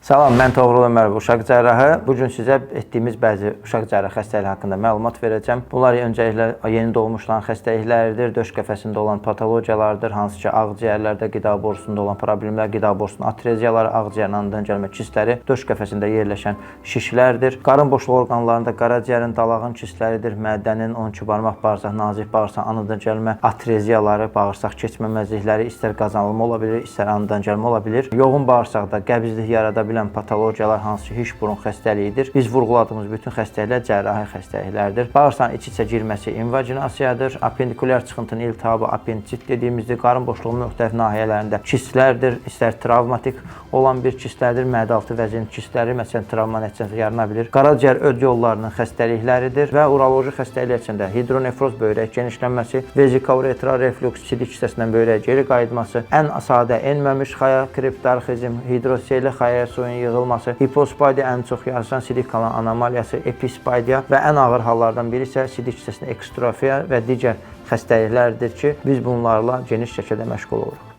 Salam, mən Toğrul Ömərov, uşaq cərrahı. Bu gün sizə etdiyimiz bəzi uşaq cərrahı xəstəlikləri haqqında məlumat verəcəm. Bunlar öncəliklə yeni doğmuşların xəstəlikləridir, döş qəfəsində olan patologiyalardır, hansı ki ağciyərlərdə, qida borusunda olan problemlər, qida borusunun atreziyaları, ağciyərin anadan gəlmə kistləri, döş qəfəsində yerləşən şişlərdir. Qarın boşluğu orqanlarında qaraciyərin, dalağın kistləridir, mədənin 12 barmaq bağırsaq, nazik bağırsaq anadan gəlmə atreziyaları, bağırsaq keçməməzlikləri istər qazanılma ola bilər, istər anadan gəlmə ola bilər. Yoğun bağırsaqda qəbizlik yarada bilən patologiyalar hansı ki hiş burun xəstəliyidir. Biz vurğuladığımız bütün xəstəliklər cərrahi xəstəliklərdir. Bağırsağın iç-içə girməsi invaginasiyadır, appendikulyar çıxıntının iltihabı appendisit dediyimizdir, qarın boşluğunun müxtəlif nahiyələrində kistlərdir, istər travmatik olan bir kistlərdir, mədə-altı vəzinin kistləri, məsələn travma nəticəsində yarana bilir. Qaraciyər öd yollarının xəstəlikləridir və uroloji xəstəliklər içində hidronefroz böyrək genişlənməsi, vezikouretral reflüks, sidik hissəsindən böyrək geri qayıtması, ən sadə enməmiş xaya, kriptarxizm, hidroseli xaya suyun yığılması, hipospadiya ən çox yayılan sidik kalan anomaliyası, epispadiya və ən ağır hallardan biri isə sidik hissəsində ekstrofiya və digər xəstəliklərdir ki, biz bunlarla geniş şəkildə məşğul oluruq.